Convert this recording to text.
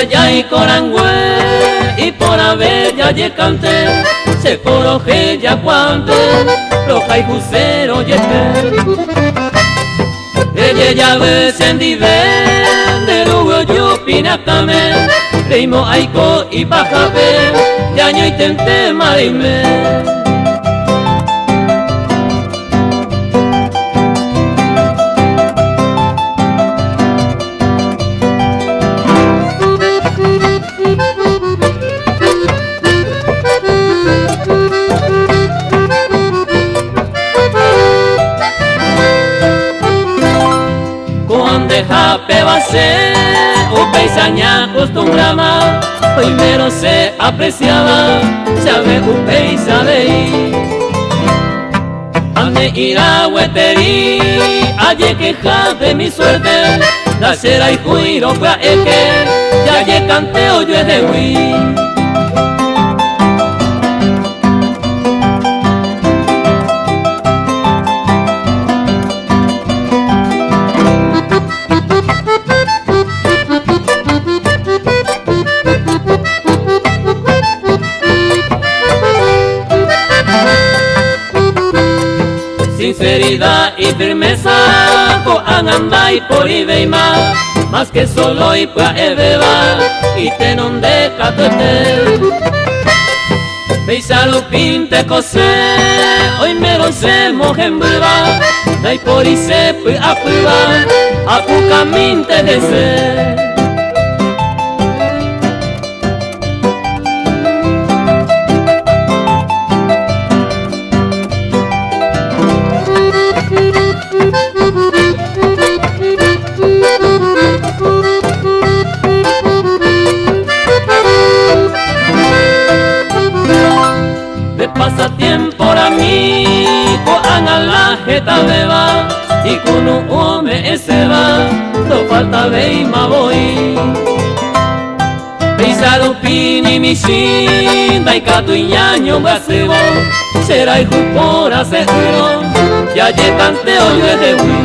Jaikorangue iporãve jajekante che korohejakuaánte rohayhusérõ jepe. Ejejavy chendive nde ruguy ojupi ne akãme reimo'ãiko ipahápe jañoiténtema reime. Ko'ã ndeha péva che upéicha ñacostumbráma oimérõ che apreciaba chave upéicha avei. Ane'irã gueteri ajekeha de mi suerte ndacherayhúirõ pya'éke jajekante ojuehegui. Sinceridad y firmeza ko'ág̃a ndaiporivéima más que solo ipya'evéva itenonde katuete. Péicha rupínte kose oimérõ che mohembýva ndaipóri che py'apýva apukamínte hese. De pasatiempo rami ko'ág̃a la hetavéva ikunu'ũ ome'ẽséva ndofaltavéima voi. Péicha rupi ni michĩ ndaikatúi ñañombyasývo cherayhu porã se'ỹrõ jajekante ojuehegui.